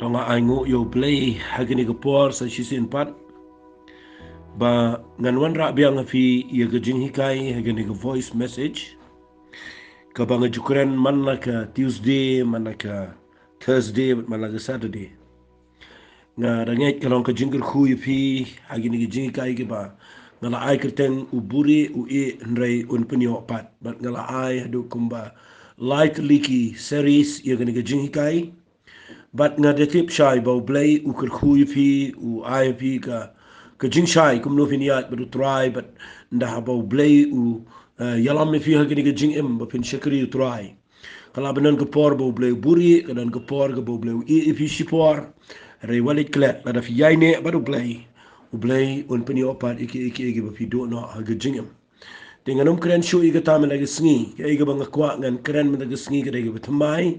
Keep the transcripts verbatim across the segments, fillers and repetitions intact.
To nga ai nguh ïa U Blei ha kane ka por sa shisien pat ba ngan wanrah biang ha phi ïa ka jinghikai ha kane ka voice message kaba nga ju kren man la ka Tuesday, man la ka Thursday bad man la ka Saturday. Nga da ngeit ka long ka jingkyrkhu ïa phi ha kine ki jinghikai kiba nga la ai kyrteng U Buhrieh U Ïeh Hynrei Un Pynïoh Pat, bad nga la ai haduh kumba lai tylli ki series ïa kane ka jinghikai. Bad nga da tip shai ba U Blei u kyrkhu ïa phi, u ai ïa phi ka ka jingshai kumno phin ïaid bad U Trai, bad ynda haba U Blei u, eh, ïalam ïa phi ha kane ka jingim ba phin shakri U Trai. Ka lah ban don ka por ba U Blei u buhrieh, ka don ka por kaba U Blei u ïeh ïa phi shipor. Hynrei wat leit klet, lada phi ïaineh bad U Blei, U Blei un pynïoh pat ïa kiei kiei kiba phi duh noh ha ka jingim. Te ngan ym kren shuh ïa kata mynta ka sngi, kaei kaba nga kwah ngan kren mynta ka sngi ka dei kaba thymmai,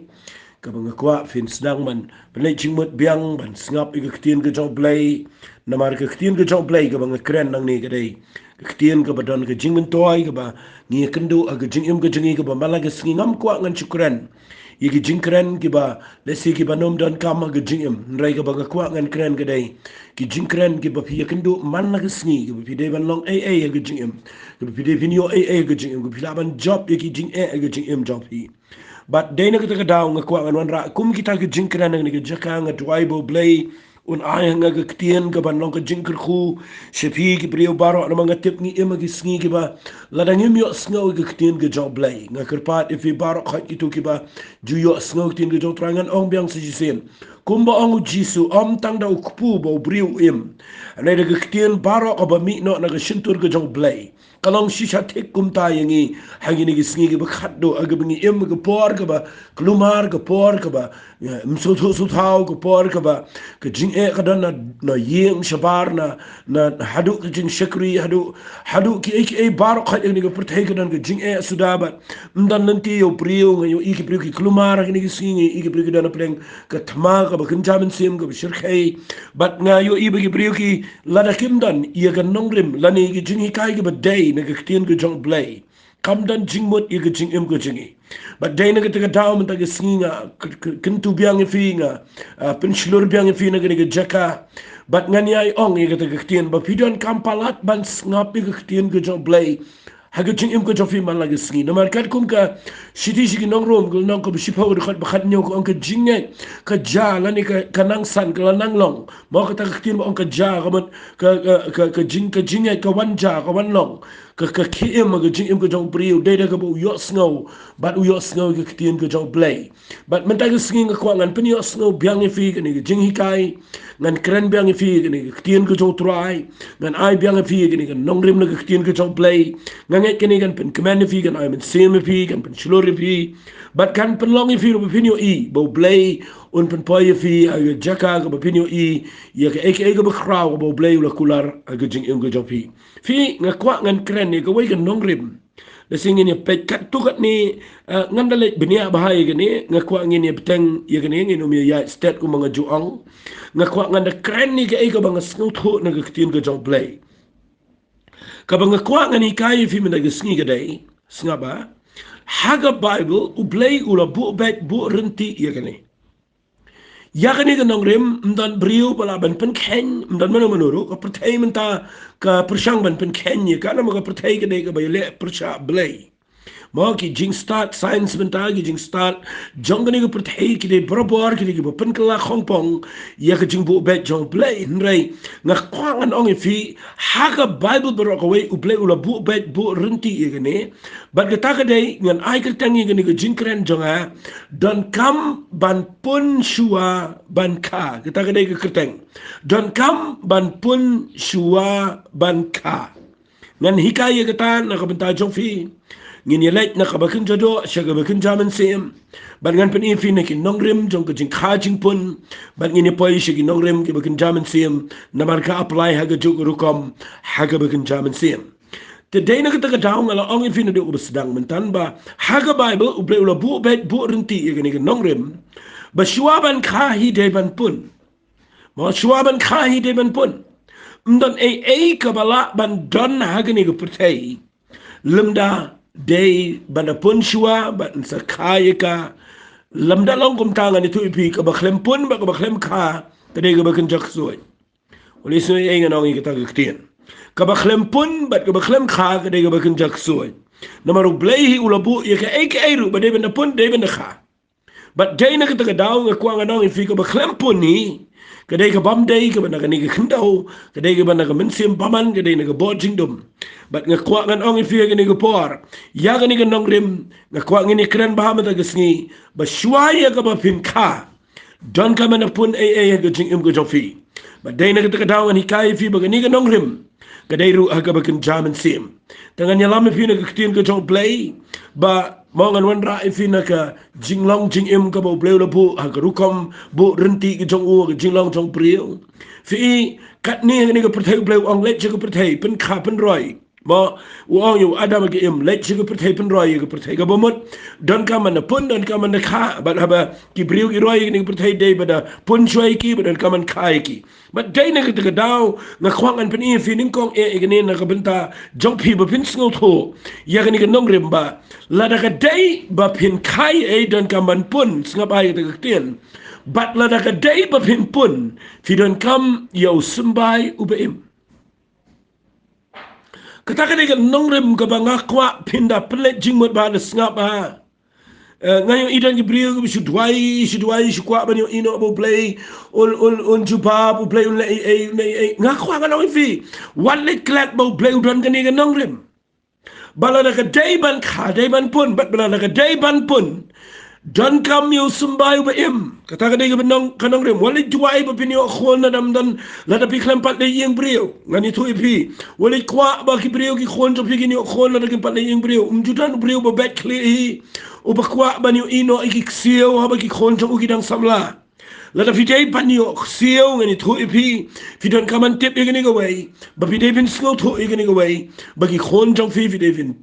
kaba nga kwah phin sdang ban pynleit jingmut biang ban sngap ïa ka ktien ka jong U Blei. Namar ka ktien ka jong U Blei kaba nga kren nangne ka dei ka ktien kaba don ka jingmyntoi kaba ngi ïakynduh ha ka jingim ka jong ngi, kaba man la ka sngi ngam kwah ngan shu kren ïa ki jingkren kiba lehse kiba ym donkam ha ka jingim. Hynrei kaba nga kwah ngan kren ka dei ki jingkren kiba phi ïakynduh man la ka sngi, kiba phi dei ban long ei ei ha ka jingim, kiba phi dei phin ïoh ei ei ha ka jingim, kiba phi lah ban jop ïa ki jingeh ha ka jingim jong phi. Bad dei na kata ka daw nga kwah ngan wanrah kum kita ki jingkren ha kane ka jaka. Nga duwai ba U Blei un ai ha nga ka ktien kaban long ka jingkyrkhu sha phi ki briew baroh, namar nga tip ngi im ha ki sngi kiba lada ngim ïohsngew ïa ka ktien ka jong U Blei. Nga kyrpad ïa phi baroh, khuid kito kiba ju ïohsngew ïa ka ktien ka jong U Trai. Ngan ong biang sa shisien, kumba ong U Jisu, ym tang da u kpu ba u briew u im, hynrei da ka ktien baroh kaba mih noh na ka shyntur ka jong U Blei. Ka long shisha thik kumta ïa ngi ha kine ki sngi kiba khatduh, ha kaba ngi im, ka por kaba kulmar, ka por kaba, eh, ym sngewthuh sngewthaw, ka por kaba ka jingeh ka don na, na ïing shabar, na, na haduh ka jingshakri, haduh, haduh kiei kiei baroh khuid ha kane ka pyrthei ka don ka jingeh suda bad ym don lynti ïa u briew. Nga ïohi ki briew ki kulmar ha kine ki sngi, nga ïohi ki briew ki don hapdeng ka thma kaba kynja mynsiem, kaba shyrkhei. Bad nga ïohi ba ki briew ki lada kim don ïa ka nongrim lane ïa ka jinghikai kaba dei na ka ktien ka jong U Blei, kam don jingmut ïa ka jingim ka jong ngi. Bad dei na kata ka daw mynta ka sngi nga k-, k-, kyntu biang ïa phi, nga, ah, pynshlur biang ïa phi na kane ka jaka. Bad ngan ïai ong ïa kata ka ktien ba phi donkam palat ban sngap ïa ka ktien ka jong U Blei ha ka jingim ka jong phi man la ka sngi. Namar katkum ka shithi sha ki nong Rom, ka lynnong kaba shiphew, ka dkhot ba khathynñiew, ka ong ka jingngeit ka jia lane ka, ka nang san, ka la nang long. Mo, kata ka ktien ba ong ka jia, ka mut ka, ka, ka, ka jing, ka jingngeit ka wan jia, ka wan long. Ka, ka khie im ha ka jingim ka jong u briew dei da kaba u ïohsngew bad u ïohsngew ïa ka ktien ka jong U Blei. Bad mynta ka sngi nga kwah ngan pynïohsngew biang ïa phi kane ka jinghikai, ngan kren biang ïa phi kane ka ktien ka jong U Trai, ngan ai biang ïa phi kane ka nongrim na ka ktien ka jong U Blei. Nga ngeit kane kan pynkmen ïa phi, kan ai mynsiem ïa phi, kan pynshlur ïa phi, bad kan pynlong ïa phi ruh ba phin ïohi ba U Blei un pynpoi ïa phi ha ka jaka kaba phin ïohi ïa kaei kaei kaba khraw kaba U Blei u la kular ha ka jingim ka jong phi. Phi, nga kwah ngan kren ïa kawei ka nongrim. Lehse ngin ïa peit katto katne, eh, ngan da leit bniah bha ïa kane, nga kwah ngin ïa bteng ïa kane, ngin ym ïa ïaid stet kumba nga ju ong. Nga kwah ngan da kren ïa kaei kaba nga sngewthuh na ka ktien ka jong U Blei. Kaba nga kwah ngan hikai ïa phi mynta ka sngi ka dei, sngap ba ha ka Baibl U Blei u la buh beit buh rynti ïa kane. Ïa kane ka nongrim, ym don briew ba lah ban pynkheiñ, ym don mano mano ruh. Ka pyrthei mynta ka pyrshang ban pynkheiñ ïa ka, namar ka pyrthei ka dei kaba ïaleh pyrshah Blei. Mo, ki jingstad science mynta, ki jingstad jong kane ka pyrthei ki dei barabor, ki dei kiba pynkylla khongpong ïa ka jingbuh beit jong U Blei. Hynrei nga kwah ngan ong ïa phi, ha ka Baibl baroh kawei U Blei u la buh beit buh rynti ïa kane. Bad kata ka dei, ngan ai kyrteng ïa kane ka jingkren jong nga, Donkam Ban Pun Shuwa Ban Kha. Kata ka dei ka kyrteng, Donkam Ban Pun Shuwa Ban Kha. Ngan hikai ïa kata na ka bynta jong phi. Ngin ïa leit na kaba kynja doh sha kaba kynja mynsiem. Bad ngan pyni ïa phi na ki nongrim jong ka jingkha jingpun. Bad ngin ïa poi sha ki nongrim kiba kynja mynsiem, namar ka apply ha kajuh ka rukom ha kaba kynja mynsiem. Te dei na kata ka daw nga la ong ïa phi naduh kaba sdang mynta ba ha ka Baibl U Blei u la buh beit buh rynti ïa kane ka nongrim ba shuwa ban kha hi dei ban pun. Mo, shuwa ban kha hi dei ban pun. Ym don ei ei kaba lah ban don ha kane ka pyrthei lymda dei ban da pun shuwa, ban sa kha ïa ka lymda long kumta, ngan ïathuh ïa phi, kaba khlem pun bad kaba khlem kha ka dei kaba kynja ksuid. Ule sngewthuh ei ngan ong ïa kata ka ktien. Kaba khlem pun bad kaba khlem kha ka dei kaba kynja ksuid. Namar U Blei hi u la buh ïa kaei kaei ruh ba dei ban da pun, dei ban da kha. Bad dei na kata ka daw nga kwah ngan ong ïa phi, kaba khlem pun hi ka dei ka bym dei kaba na kane ka khyndew, ka dei kaba na ka mynsiem bymman, ka dei na ka bor jingdum. Bad nga kwah ngan ong ïa phi ha kane ka por, ïa kane ka nongrim, nga kwah ngin ïakren bha mynta ka sngi ba shuwa ïa kaba phin kha, donkam ban da pun ei ei ha ka jingim ka jong phi. Bad dei na kata ka daw ngan hikai ïa phi ba kane ka nongrim ka dei ruh ha kaba kynja mynsiem. Te ngan ïalam ïa phi na ka ktien ka jong U Blei, ba mo ngan wanrah ïa phi na ka jinglong jingim kaba U Blei u la buh ha ka rukom buh ryntih ka jong u, ka jinglong jong u briew. Phi i, katne ha kane ka pyrthei U Blei u ong leit sha ka pyrthei, pynkha pynroi. Mo, u ong ïa u Adam ha ka im, leit sha ka pyrthei, pynroi ïa ka pyrthei. Kaba mut, donkam ban da pun, donkam ban da kha, bad haba ki briew ki roi ïa kane ka pyrthei, dei ba da pun shuwa ïa ki, bad donkam ban kha ïa ki. Bad dei na kata ka daw nga kwah ngan pyni ïa phi nyngkong eh ïa kane na ka bynta jong phi ba phin sngewthuh ïa kane ka nongrim, ba lada ka dei ba phin kha ei, donkam ban pun, sngap bha ïa kata ka ktien. Bad lada ka dei ba phin pun, phi donkam ïa u symbai uba im. Kata ka dei ka nongrim kaba nga kwah phin da pynleit jingmut bha, da sngap bha. Eh, nga ïohi don ki briew kiba shu duwai, shu duwai, shu kwah ban ïohi noh ba U Blei un, un, un jubab, U Blei un leh ei ei, un leh ei ei. Nga kwah ngan ong ïa phi, wat leit klet ba U Blei u don kane ka nongrim. Ba lada ka dei ban kha, dei ban pun, bad ba lada ka dei ban pun, donkam ïa u symbai uba im. Kata ka dei kaba nong, ka nongrim. Wat leit duwai ba phin ïoh khun, lada ym don, lada phi khlem pat leit ïing briew. Ngan ïathuh ïa phi. Wat leit kwah ba ki briew, ki khun jong phi kin ïoh khun lada kim pat leit ïing briew. Um ju don u briew uba beit khlieh hi, uba kwah ban ïohi noh ïa ki ksiew haba ki khun jong u ki dang samla. Lada phi dei ban ïoh ksiew, ngan ïathuh ïa phi, phi donkam ban tip ïa kane kawei, ba phi dei phin sngewthuh ïa kane kawei, ba ki khun jong phi, phi dei phin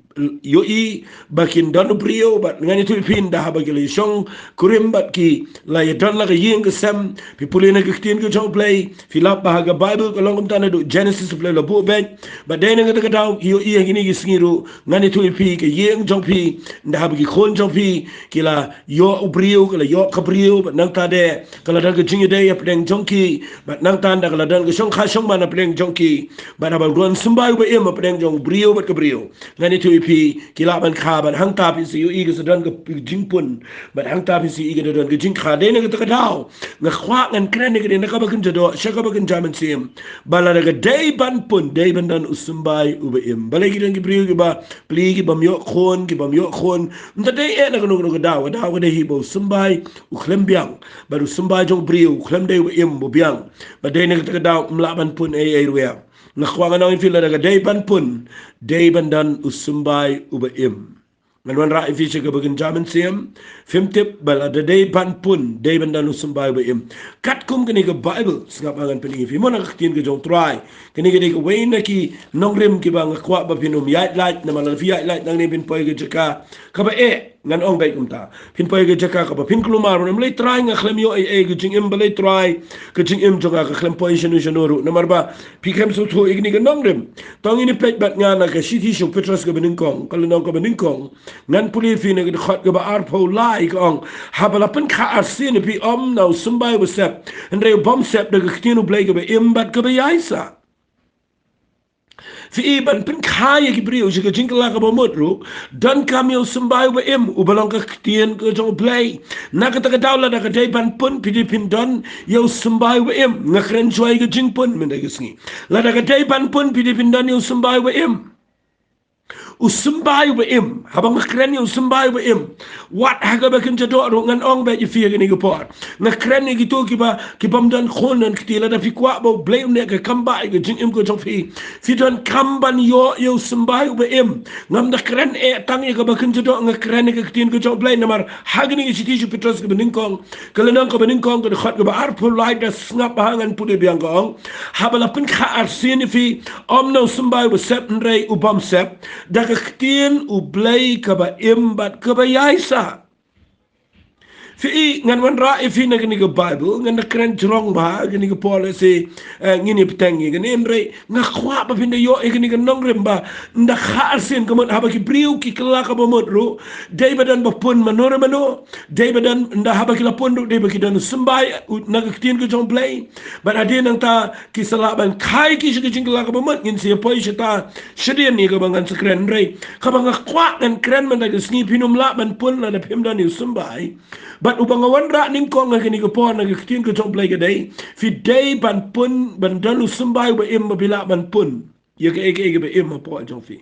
ïohi ba kin don u briew, bad ngan ïathuh ïa phi, ynda haba ki la ïashong kurim bad ki la ïadon la ka ïing ka sem, phi pule na ka ktien ka jong U Blei, phi lap ba ha ka Baibl ka long kumta, naduh Genesis U Blei u la buh beit. Bad dei na kata ka daw, ïohi ha kine ki sngi ruh, ngan ïathuh ïa phi, ka ïing jong phi, ynda haba ki khun jong phi ki la ïoh u briew, ki la ïoh ka briew, bad nangta de ka la don ka jingïadei hapdeng jong ki, bad nangta de ka la don ka shongkha shongman hapdeng jong ki, bad haba don u symbai uba im hapdeng jong u briew bad ka briew, ngan ïathuh ïa phi, ki lah ban kha, bad hangta phin sa ïohi ka sa don ka jingpun, bad hangta phin sa ïohi ka da don ka jingkha. Dei na kata ka daw nga kwah ngan kren ïa kane na kaba kynja doh sha kaba kynja mynsiem, ba lada ka dei ban pun, dei ban don u symbai uba im. Balei ki don ki briew kiba pli, ki bym ïoh khun, ki bym ïoh khun? Ym dei eh na kano kano ka daw. Ka daw ka dei hi ba u symbai u khlem biang, bad u symbai jong u briew u khlem dei uba im, uba biang. Bad dei na kata ka daw ym lah ban pun ei ei ruh. Nga kwah ngan ong ïa phi, lada ka dei ban pun, dei ban don u symbai uba im. Ngan wanrah ïa phi sha kaba kynja mynsiem, phim tip ba lada dei ban pun, dei ban don u symbai uba im. Katkum kane ka Baibl, sngap, ngan pyni ïa phi mo na ka ktien ka jong U Trai. Kane ka dei kawei na ki nongrim kiba nga kwah ba phin ym ïaid lait, namar lada phi ïaid lait nangne phin poi ka jaka kaba eh, ngan ong beit kumta. Phin poi ka jaka kaba phin kulmar, namar balei Trai, nga khlem ïoh ei ei ka jingim, balei Trai, ka jingim jong nga ka khlem poi shano shano ruh. Namar ba phi khlem sngewthuh ïa kane ka nongrim. To ngin ïa peit bad nga na ka shithi sha u Petros kaba nyngkong, ka lynnong kaba nyngkong. Ngan pule ïa phi na ka dkhot kaba arphew lai, ka ong, haba la pynkha arsien ïa phi, ym na u symbai uba sep, hynrei u bym sep, da ka ktien U Blei kaba im bad kaba ïaisah. Phi i, ban pynkha ïa ki briew sha ka jingkylla kaba mut ruh, donkam ïa u symbai uba im, uba long ka ktien ka jong U Blei. Na kata ka daw lada ka dei ban pun, phi dei phin don ïa u symbai uba im. Nga kren shuwa ïa ka jingpun mynta ka sngi. Lada ka dei ban pun, phi dei phin don ïa u symbai uba im. U symbai uba im. Haba nga kren ïa u symbai uba im, wat ha kaba kynja doh ruh, ngan ong beit ïa phi ha kane ka por. Nga kren ïa kito kiba, ki bym don khun don kti, lada phi kwah ba U Blei un leh ka kam bah ïa ka jingim ka jong phi, phi donkam ban ïoh ïa u symbai uba im. Ngam da kren eh tang ïa kaba kynja doh, nga kren ïa ka ktien ka jong U Blei, namar ha kane ka shithi sha u Petros kaba nyngkong, ka lynnong kaba nyngkong, ka dkhot kaba arphew lai, da sngap bha, ngan pule biang, ka ong, haba la pynkha arsien ïa phi, ym na u symbai uba sep, hynrei u bym sep, da ka ktien U Blei kaba im bad kaba ïaisah. Phi i, ngan wanrah ïa phi na kane ka Baibl, ngan da kren jrong bha ha kane ka por lehse, eh, ngin ïa bteng ïa kane, hynrei nga kwah ba phin da ïoh ïa kane ka nongrim ba ynda kha arsien ka mut haba ki briew ki kylla kaba mut ruh, dei ba don ba pun mano re mano, dei ba don, ynda haba ki la pun ruh dei ba ki don u symbai na ka ktien ka jong U Blei. Bad hadien nangta ki sa lah ban kha ïa ki sha ka jingkylla kaba mut. Ngin sa ïa poi shata shadien ïa kaba ngan sa kren, hynrei kaba nga kwah ngan kren mynta ka sngi, phin ym lah ban pun lada phim don ïa u symbai. Bad uba nga wanrah nyngkong ha kane ka por na ka ktien ka jong U Blei ka dei, phi dei ban pun, ban don u symbai uba im ba phi lah ban pun ïa kaei kaei kaba im hapoh jong phi.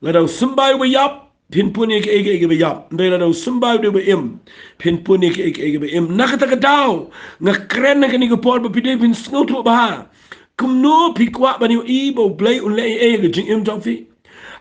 Lada u symbai uba ïap, phin pun ïa kaei kaei kaba ïap. Hynrei lada u symbai u dei uba im, phin pun ïa kaei kaei kaba im. Na kata ka daw nga kren ha kane ka por ba phi dei phin sngewthuh bha kumno phi kwah ban ïohi ba U Blei un leh ei ei ha ka jingim jong phi.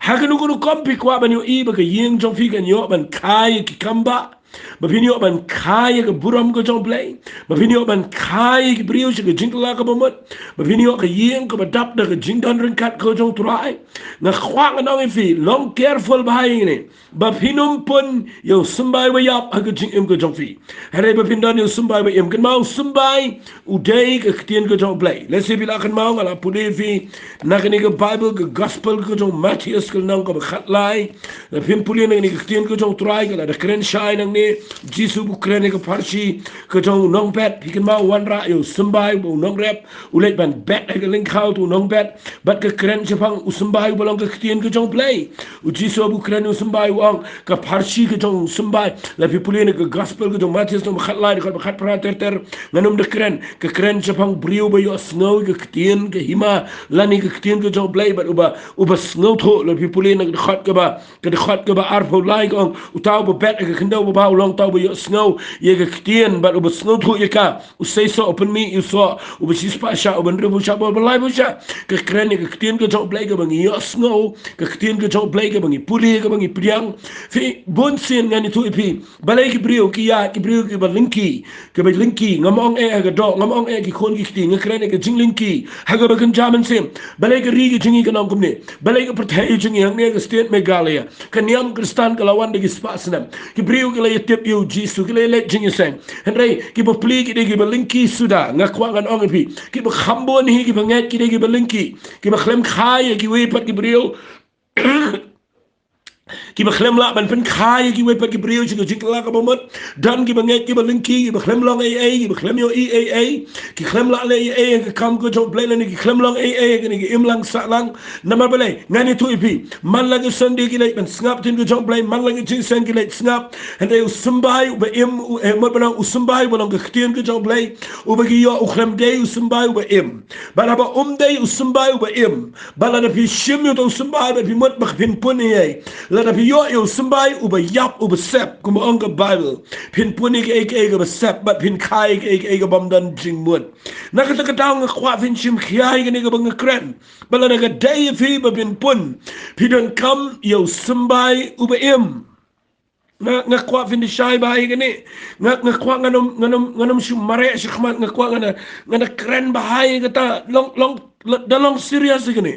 Ha kano kano ka rukom phi kwah ban ïohi ba ka ïing jong phi kan ïoh ban kha ïa ki kam ba ba phin ïoh ban kha ïa ka burom ka jong U Blei, ba phin ïoh ban kha ïa ki briew sha ka jingkylla kaba mut, ba phin ïoh ka ïing kaba dap da ka jingdon ryngkat ka jong U Trai. Nga kwah ngan ong ïa phi, long careful bha ïa kane, ba phin ym pun ïa u symbai uba ïap ha ka jingim ka jong phi. Hynrei ba phin don ïa u symbai uba im. Kynmaw, u symbai u dei ka ktien ka jong U Blei. Lehse phi la kynmaw, nga la pule ïa phi na kane ka Baibl, ka Gospel ka jong u Mathaios, ka lynnong kaba khatlai. Lada phin pule na kane ka ktien ka jong U Trai, ka la da kren shai nangne, U Jisu u kren ïa ka pharshi ka jong u nongbet. Phi kynmaw, u wanrah ïa u symbai uba u nongrep u leit ban bet ha ka lyngkha uto u nongbet. Bad ka kren shaphang u symbai uba long ka ktien ka jong U Blei. U Jisu u kren ïa u symbai, u ong, ka pharshi ka jong u symbai. Lada phi pule na ka Gospel ka jong u Mathaios lynnong ba khatlai, dkhot ba khatphra ter ter, ngan ym da kren. Ka kren shaphang u briew uba ïohsngew ïa ka ktien, ka hima lane ka ktien ka jong U Blei, bad uba, uba sngewthuh. Lada phi pule na ka dkhot kaba, ka dkhot kaba arphew lai, ka ong, uta uba bet ha ka khyndew babha u long uta uba ïohsngew ïa ka ktien bad uba sngewthuh ïa ka. U seisoh u pynmih ïa u soh, uba shispah shah u bynriew phew shah, uba laiphew shah. Ka kren ïa ka ktien ka jong U Blei kaba ngi ïohsngew, ka ktien ka jong U Blei kaba ngi pule, kaba ngi pdiang. Phi, bunsien ngan ïathuh ïa phi, balei ki briew ki ïa, ki briew kiba lyngkhi, kiba lyngkhi, ngam ong eh ha ka doh, ngam ong eh ki khun ki kti, nga kren ïa ka jinglyngkhi ha kaba kynja mynsiem. Balei ka ri ka jong ngi ka long kumne? Balei ka pyrthei jong ngi, hangne ha ka state Meghalaya, ka niam Khristan ka la wan da ki spah snem. Ki briew ki la ïatip ïa U Jisu, ki la ïaleit jingïaseng. Hynrei ki bapli ki dei kiba lyngkhi suda. Nga kwah ngan ong ïa phi, kiba kham bun hi kiba ngeit ki dei kiba lyngkhi, kiba khlem kha ïa kiwei pat ki briew, kiba khlem lah ban pynkha ïa kiwei pat ki briew sha ka jingkylla kaba mut. Don kiba ngeit kiba lyngkhi, kiba khlem long ei ei, kiba khlem ïohi ei ei, ki khlem lah leh ei ei ha ka kam ka jong U Blei lane ki khlem long ei ei ha kane ka imlang sahlang. Namar balei? Ngan ïathuh ïa phi. Man la ka Sunday ki leit ban sngap ktien ka jong U Blei, man la ka jingïaseng ki leit sngap. Hynrei u symbai uba im, u, eh, mut ban ong, u symbai uba long ka ktien ka jong U Blei, uba ki ïoh, u khlem dei u symbai uba im. Bad haba um dei u symbai uba im, bad lada phi shim ïa uta u symbai bad phi mut ba phin pun ei ei, lada phi ïoh ïa u symbai uba ïap, uba sep, kumba ong ka Baibl, phin pun ïa kaei kaei kaba sep bad phin kha ïa kaei kaei kabym don jingmut. Na kata ka daw nga kwah phin shim khia ïa kane kaba nga kren. Ba lada ka dei ïa phi ba phin pun, phi donkam ïa u symbai uba im. Nga, nga kwah phin da shai bha ïa kane. Nga, nga kwah ngan ym, ngan ym, ngan ym shu mareh shakhmat, nga kwah ngan da, ngan da kren bha ïa kata, long, long, da long serious ïa kane.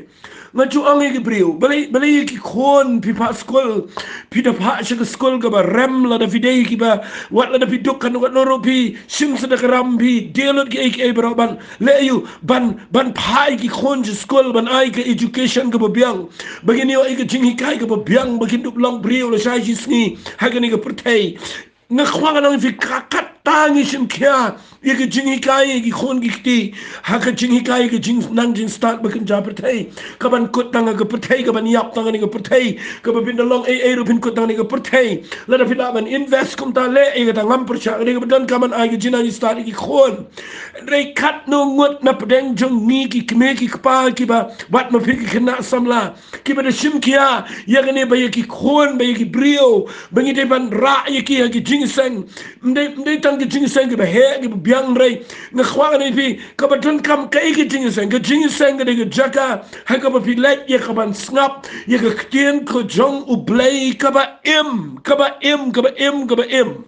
Nga ju ong ïa ki briew, balei, balei ïa ki khun phi phah skul, phi da phah sha ka skul kaba rem, lada phi dei kiba, wat lada phi duk katno katno ruh phi shim sa da ka ram, phi die lut kiei kiei baroh ban leh aïu? Ban, ban phah ïa ki khun sha skul ban ai ka education kaba biang, ba kin ïoh ïa ka jinghikai kaba biang, ba kin dup long briew lashai shisngi ha kane ka pyrthei. Nga kwah ngan ong ïa phi, ka, katta ngi shim khia ïa ka jinghikai ïa ki khun ki kti ha ka jinghikai ïa ka jingnang jingstad ba kynja pyrthei, kaban kut tang ha ka pyrthei, kaban ïap tang ha kane ka pyrthei, kaba phin da long ei ei ruh phin kut tang ha kane ka pyrthei. Lada phi lah ban invest kumta, leh ïa kata, ngam pyrshah, ka dei kaba donkam ban ai ka jingnang jingstad ïa ki khun. Hynrei katno ngut na pdeng jong ngi ki kmie ki kpa kiba, wat ma phi ki khynnah samla, kiba da shim khia ïa kane, ba ïa ki khun, ba ïa ki briew, ba ngi dei ban rah ïa ki ha ki jingïaseng. Ym dei, ym dei tang ki jingïaseng kiba heh kiba biang, hynrei nga kwah ngan ong ïa phi, kaba donkam kaei ka jingïaseng? Ka jingïaseng ka dei ka jaka ha kaba phi leit ïa kaban sngap ïa ka ktien ka jong U Blei kaba im, kaba im, kaba im, kaba im.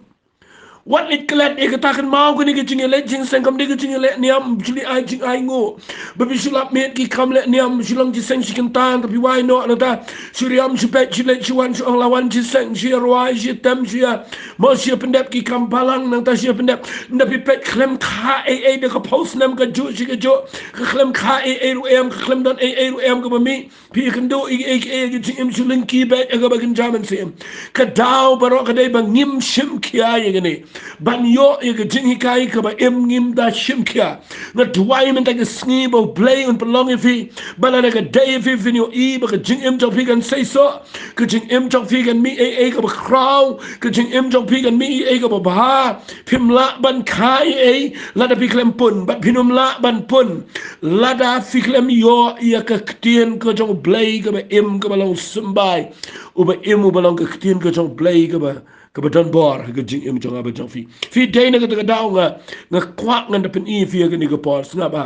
Wat leit klet ïa kata, kynmaw kane ka jingïaleh jingseng kam dei ka jingïaleh niam, shu leit ai jingainguh. Ba phi shu lap miet ki kam leh niam, shu long shiseng shi kynta, nangta phi wai noh, nangta shu riam, shu peit, shu leit, shu wan, shu ong la wan shiseng, shu ïa rwai, shu ïa tem, shu ïa mo, shu ïa pyndep ki kam balang, nangta shu ïa pyndep. Nda phi peit khlem kha ei ei da ka phew snem, kajuh shi kajuh, ka khlem kha ei ei ruh em, ka khlem don ei ei ruh em kaba mih. Phi ïakynduh ïa ka, ïa ka, ïa ka jingim shu lyngkhi beit ïa kaba kynja mynsiem. Ka daw baroh ka dei ba ngim shim khia ïa kane. Ban ïoh ïa ka jinghikai kaba im ngim da shim khia. Nga duwai mynta ka sngi ba U Blei un pynlong ïa phi. Ba lada ka dei ïa phi phin ïohi ba ka jingim jong phi kan seisoh. Ka jingim jong phi kan mih ei ei kaba khraw. Ka jingim jong phi kan mih ei ei kaba bha. Phim lah ban kha ei ei lada phi khlem pun. Bad phin ym lah ban pun lada phi khlem ïoh ïa ka ktien ka jong U Blei kaba im, kaba long symbai. Uba im, uba long ka ktien ka jong U Blei kaba, kaba don bor ha ka jingim jong nga bad jong phi. Phi dei na kata ka daw nga, nga kwah ngan da pyni ïa phi ha kane ka por, sngap ba.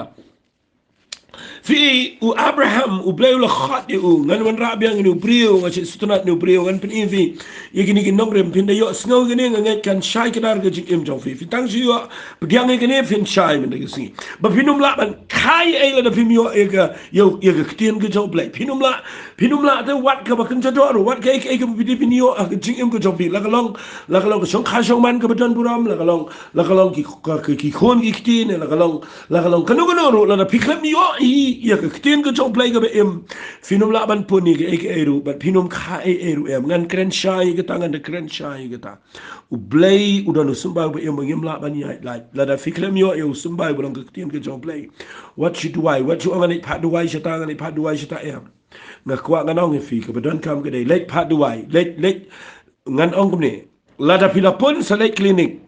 Phi, u Abraham, U Blei u la khot ïa u, ngan wanrah biang ïa une u briew, ngan sngewtynnat ïa une u briew, ngan pyni ïa phi ïa kine ki nongrim. Phin da ïohsngew ïa kine, nga ngeit kan shai kdar ka jingim jong phi. Phi tang shu ïoh pdiang ïa kine, phin shai mynta ka sngi. Ba phin ym lah ban kha ei ei lada phim ïoh ïa ka, ïa, ïa ka ktien ka jong U Blei. Phin ym lah, phin ym lah te wat kaba kynja doh ruh, wat kaei kaei kaba phi dei phin ïoh ha ka jingim ka jong phi. La ka long, la ka long ka shongkha shongman kaba don burom, la ka long, la ka long ki, ka, ki, ki khun ki kti ne, la ka long, la ka long kano kano ruh, lada phi khlem ïohi ïa ka ktien ka jong U Blei kaba im, phin ym lah ban pun ïa kaei kaei ruh, bad phin ym kha ei ei ruh em. Ngan kren shai ïa kata, ngan da kren shai ïa kata. U Blei u don u symbai uba im ba ngim lah ban ïaid lait. Lada phi khlem ïoh ïa u symbai uba long ka ktien ka jong U Blei, wat shu duwai, wat shu ong ngan leit phah duwai shata, ngan leit phah duwai shata em. Nga kwah ngan ong ïa phi, kaba donkam ka dei leit phah duwai, leit, leit, ngan ong kumne. Lada phi la pun sa leit klinik.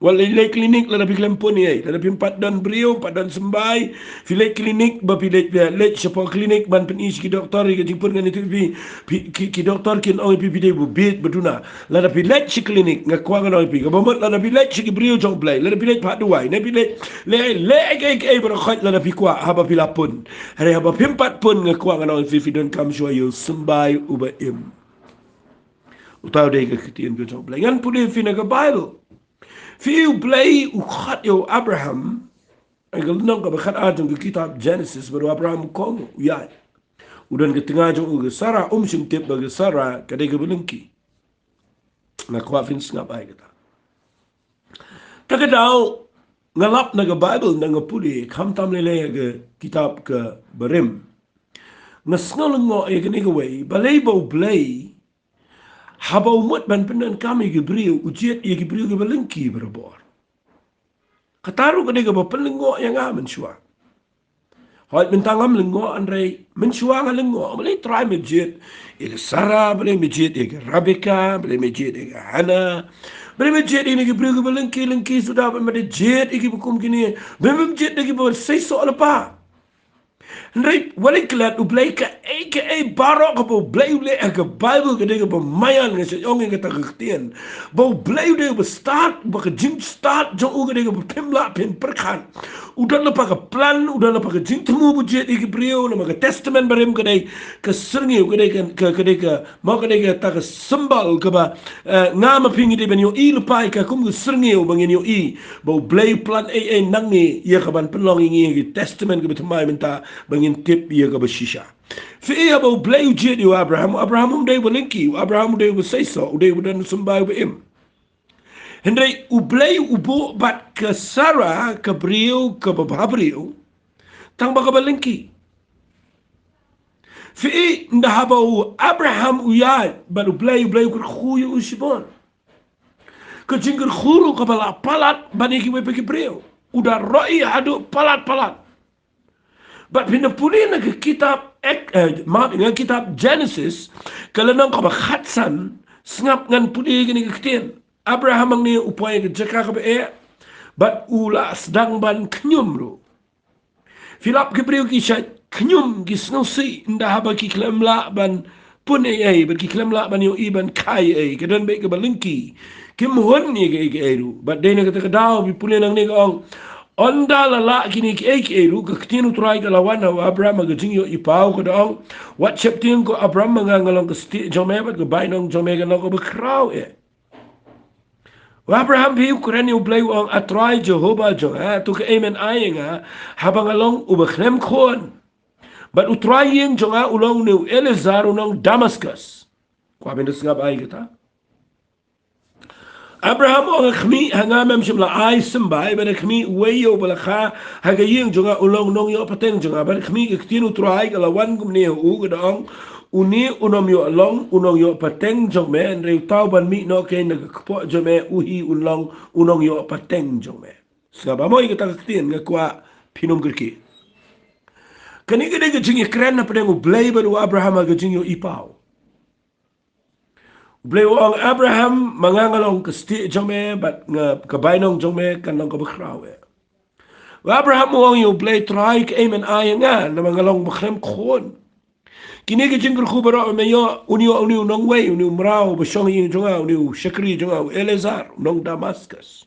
Wat leit, leit klinik lada phi khlem pun ei ei. Lada phim pat don briew, pat don symbai, phi leit klinik, ba phi leit, leit shapoh klinik ban pyni sha ki doktor ïa ka jingpun, ngan ïathuh ïa phi, phi, ki, ki doktor kin ong ïa phi phi dei ba bieit ba duna. Lada phi leit sha klinik, nga kwah ngan ong ïa phi, kaba mut lada phi leit sha ki briew jong U Blei, lada phi leit phah duwai, ne phi leit, leit, leit ei ei ei baroh khoit lada phi kwah, haba phi la pun. Hynrei haba phim pat pun, nga kwah ngan ong ïa phi, phi donkam shuwa ïa u symbai uba im. Uta u dei ka ktien ka jong U Blei. Ngan pule ïa phi na ka Baibl. Phi, U Blei u khot ïa u Abraham ha ka lynnong kaba khatar jong ka kitab Genesis, bad u Abraham u kohnguh, u ïaid. U don ka tnga jong u ka Sara, um shym tip ba ka Sara ka dei kaba lyngkhi. Nga kwah phin sngap ïa kata. Ta ka daw nga lap na ka Baibl, na nga pule, khamtam lei lei ha ka kitab ka Barim, nga sngew lyngngoh ïa kane kawei, balei ba U Blei, haba u mut ban pyndonkam ïa ki briew, u jied ïa ki briew kiba lyngkhi barabor. Kata ruh ka dei kaba pynlyngngoh ïa nga mynshuwa. Hooid, mynta ngam lyngngoh, hynrei mynshuwa nga lyngngoh. Balei Trai me jied ïa ka Sara, balei me jied ïa ka Rebeka, balei me jied ïa ka Hana, balei me jied ïa kine ki briew kiba lyngkhi, lyngkhi suda, balei me da jied ïa kiba kum kine, balei me jied ïa kiba seisoh lypa. Hynrei wat leit klet, U Blei, kaei kaei baroh kaba U Blei u leh ha ka Baibl ka dei kaba maïan. Nga shu ong ïa kata ka ktien, ba U Blei u dei uba stad, ba ka jingstad jong u ka dei kaba phim lah phin pyrkhat. U don lypa ka plan, u don lypa ka jingthmu ba u jied ïa ki briew. Namar ka Testament Barim ka dei ka syrngiew, ka dei ka, ka, ka dei ka, mo, ka dei kata ka symbol kaba, eh, nga ma phi ngi dei ban ïohi lypa ïa ka kum ka syrngiew, ba ngin ïohi ba U Blei u plan ei ei nangne ïa ka ban pynlong ïa ngi ha ka Testament kaba thymmai mynta, ba ngin tip ïa kaba shisha. Phi i, haba U Blei u jied ïa u Abraham, u Abraham um dei uba lyngkhi, u Abraham u dei uba seisoh, u dei uba don u symbai uba im. Hynrei U Blei u buh bad ka Sara, ka briew kaba bhabriew, tang ba kaba lyngkhi. Phi i, ynda haba u Abraham u ïaid bad U Blei, U Blei u kyrkhu ïa u shibun. Ka jingkyrkhu ruh kaba la palat ban ïa kiwei pat ki briew. U da roi haduh palat palat. Bad phin da pule na ka kitab Ek-, eh, map, na ka kitab Genesis, ka lynnong kaba khatsan, sngap, ngan pule kane ka ktien. Abraham hangne u poi ha ka jaka kaba eh, bad u la sdang ban khñium ruh. Phi lap, ki briew ki shait khñium, ki sngewsih ynda haba ki khlem lah ban pun ei ei, bad ki khlem lah ban ïohi ban kha ei ei, ka don beit kaba lyngkhi. Kim hun ïa kaei kaei ruh. Bad dei na kata ka daw, phi pule nangne ka ong, ynda la lah kine kiei kiei ruh, ka ktien U Trai ka la wan ha u Abram ha ka jingïohi paw, ka da ong, wat sheptieng ko Abram, ma nga nga long ka stieh jong me bad ka bainong jong me kan long kaba khraw eh. U Abraham phi u kren ïa U Blei u ong, A Trai Jehobah jong nga, to kaei men ai ïa nga, haba nga long uba khlem khun? Bad u trai ïing jong nga u long une u Eliezer u nong Damaskus. Kwah phin da sngap ïa kata. Abraham u ong, A khmih, ha nga mem shym la ai symbai, bad a khmih uwei ïa uba la kha ha ka ïing jong nga u long nongïoh pateng jong nga. Bad a khmih, ka ktien U Trai ka la wan kumne ha u, ka da ong, Une un ym ïoh long u nongïoh pateng jong me, hynrei uta uban mih noh kein na ka kpoh jong me, u hi un long u nongïoh pateng jong me. Sngap ba mo ïa kata ka ktien, nga kwah phin ym kyrkieh. Kane ka dei ka jingïakren hapdeng U Blei bad u Abraham ha ka jingïohipaw. U Blei u ong, Abraham, ma nga nga long ka stieh jong me, bad nga, ka bainong jong me kan long kaba khraw eh. U Abraham u ong ïa U Blei, Trai, kaei men ai ïa nga, namar nga long ba khlem khun? Kine ki jingkyrkhu baroh me ïoh, un ïoh une u nongwei, une u mraw ba shong ha ïing jong nga, une u shakri jong nga, u Eliezer u nong Damaskus.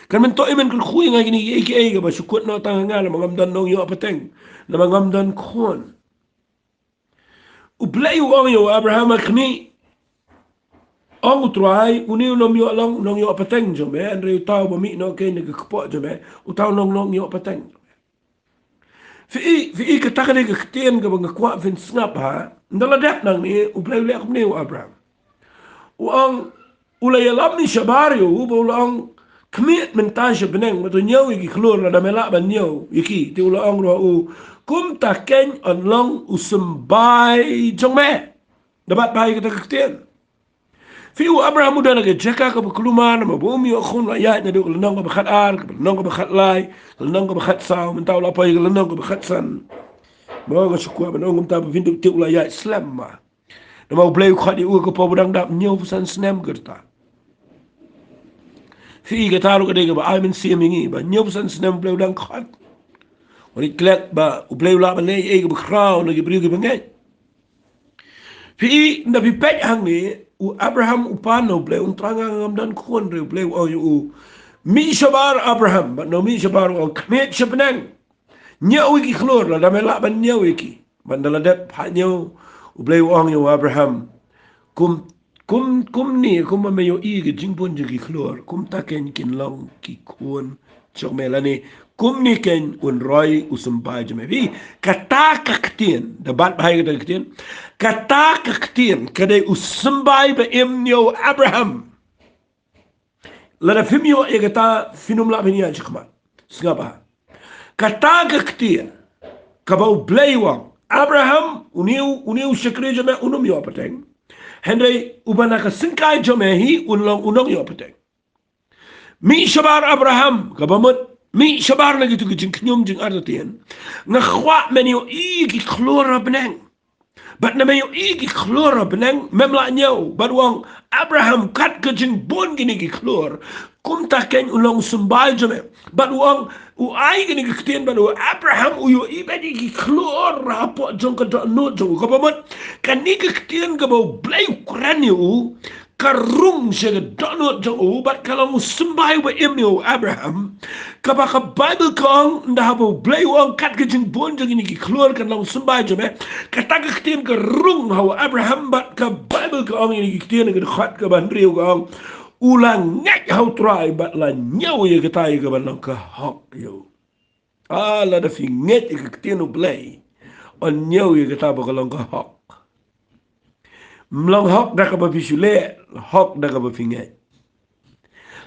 Kan men toh ïa men kyrkhu ïa nga kine kiei kiei kaba shu kut noh tang ha nga, namar ngam don nongïoh pateng, namar ngam don khun. U Blei u ong ïa u Abraham, A khmih, ong U Trai, une un ym ïoh long nongïoh pateng jong me, hynrei uta uba mih noh kein na ka kpoh jong me, uta u long nongïoh pateng jong me. Phi i, phi i, kata ka dei ka ktien kaba nga kwah phin sngap ha. Ynda la dep nangne, U Blei u leh kumne ïa u Abraham. U ong, u la ïalam shabar ïa u, ba u la ong, Khmih mynta sha bneng, bad to ñiew ïa ki khlur, lada me lah ban ñiew ïa ki. Te u la ong ruh ha u, Kumta kein yn long u symbai jong me. Da bat bha ïa kata ka ktien. Phi, u Abraham u don ha ka jaka kaba kulmar, namar ba um ïoh khun, u la ïaid naduh ka lynnong kaba khatar, ka lynnong kaba khatlai, ka lynnong kaba khatsaw, mynta u la poi ha ka lynnong kaba khatsan. Mo, nga shu kwah ban ong kumta ba phin dup tip u la ïaid slem ma. Namar U Blei u khot ïa u ha ka por ba u dang dap hynñiewphew san snem ka rta. Phi, kata ruh ka dei kaba ai mynsiem ïa ngi, ba hynñiewphew san snem U Blei u dang khot. Wan ïa klet ba U Blei u lah ban leh ei ei kaba khraw na ki briew kiba ngeit. Phi, ynda phi peit hangne, u Abraham u pan ha U Blei, un, Trai, nga ngam don khun, hynrei U Blei u ong ïa u, Mih shabar, Abraham. Bad nongmih shabar u ong, Khmih sha bneng, ñiew ïa ki khlur, lada me lah ban ñiew ïa ki. Bad ynda la dep phah ñiew, U Blei u ong ïa u Abraham, Kum, kum, kumne, kumba me ïohi ïa ka jingbun jong ki khlur, kumta kein kin long ki khun jong me, lane kumne kein un roi u symbai jong me. Phi, kata ka ktien, da bat bha ïa kata ka ktien, kata ka ktien ka dei u symbai ba im ïa u Abraham. Lada phim ïoh ïa kata, phin ym lah phin ïaid shakhmat. Sngap bha. Kata ka ktien kaba U Blei u ong, Abraham, une u, une u shakri jong me un ym ïoh pateng, hynrei uba na ka syngkai jong me hi un long u nongïoh pateng. Mih shabar, Abraham, kaba mut mih shabar na kito ki jingkhñium jingartatien. Nga kwah men ïohi ki khlur ha bneng. Bad namar ïohi ki khlur ha bneng mem lah ñiew. Bad u ong, Abraham, kat ka jingbun kine ki khlur, kumta kein un long u symbai jong me. Bad u ong, u ai kine ki ktien, bad u Abraham u ïohi bad ïa ki khlur hapoh jong ka dohnud jong u. Kaba mut, kane ka ktien kaba U Blei u kren ïa u, ka rung sha ka dohnud jong u, bad ka long u symbai uba im ïa u Abraham. Kaba ka Baibl ka ong, ynda haba U Blei u ong, kat ka jingbun jong kine ki khlur kan long u symbai jong me. Kata ka ktien ka rung ha u Abraham, bad ka Baibl ka ong, ïa kine ki ktien ha ka dkhot kaba hynriew ka ong, u la ngeit ha u Trai bad la ñiew ïa kata ïa kaban long ka hok ïa u. Ah, lada phi ngeit ïa ka ktien U Blei, yn ñiew ïa kata ba ka long ka hok. Ym long hok da kaba phi shu leh, hok da kaba phi ngeit.